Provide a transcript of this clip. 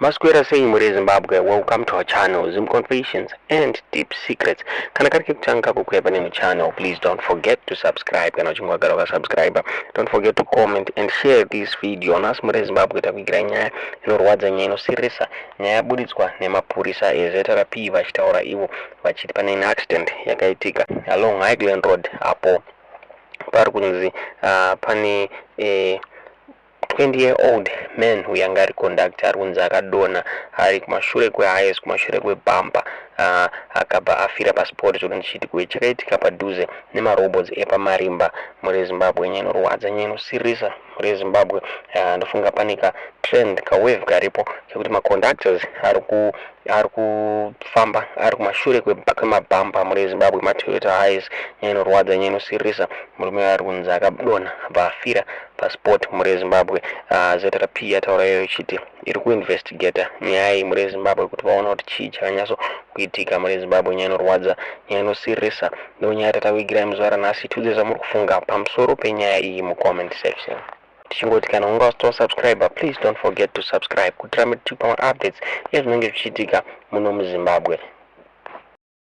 Maswera sei mhuri yeZimbabwe, welcome to our channel, Zim Confessions and Deep Secrets. Kana kari kekutanga kukuya pane channel, please don't forget to subscribe. Kana uchinge wagara wakasubscribe, don't forget to comment and share this video. Nhasi mhuri yeZimbabwe takuigira nyaya inorwadza, nyaya inosiririsa, nyaya yaburitswa nemapurisa eZRP vachitaura ivo vachiti pane an accident yakaitika along Highglen Road apo pari kunzi pane 20-year-old man uyo anga ari conductor ari kunzi akadonha ari kumashure kweHiace, kumashure kwebhampa, akabva afira paspot. Zvekuti ndichiti chakaitika padhuze nemarobots epaMarimba. Mhuri yeZimbabwe, nyaya inorwadza, nyaya inosiririsa mhuri yeZimbabwe. Ndofunga pane katrend, kawave karipo kekuti maconductors ari kufamba ari kumashure kwemabhampa mhuri yeZimbabwe, maToyota Hiace. Nyaya inorwadza, nyaya inosiririsa. Murume ari kunzi akadonha abva afira paspot mhuri yeZimbabwe. ZRP yataura iyoyo ichiti iri kuinvestigata nyaya iyi mhuri yeZimbabwe kuti vaona kuti chii chakanyatso kuitika mhuri yeZimbabwe. Nyaya inorwadza, nyaya inosiririsa, ndo nyaya tatakuigirai muzuva ranhasi. Tiudze zvamuri kufunga pamusoro penyaya iyi mucomment section. Tichingoti kana unga usati wasubscribe, please don't forget to subscribe kuti tirambe tichipa maupdates ezvinenge zvichiitika muno muZimbabwe.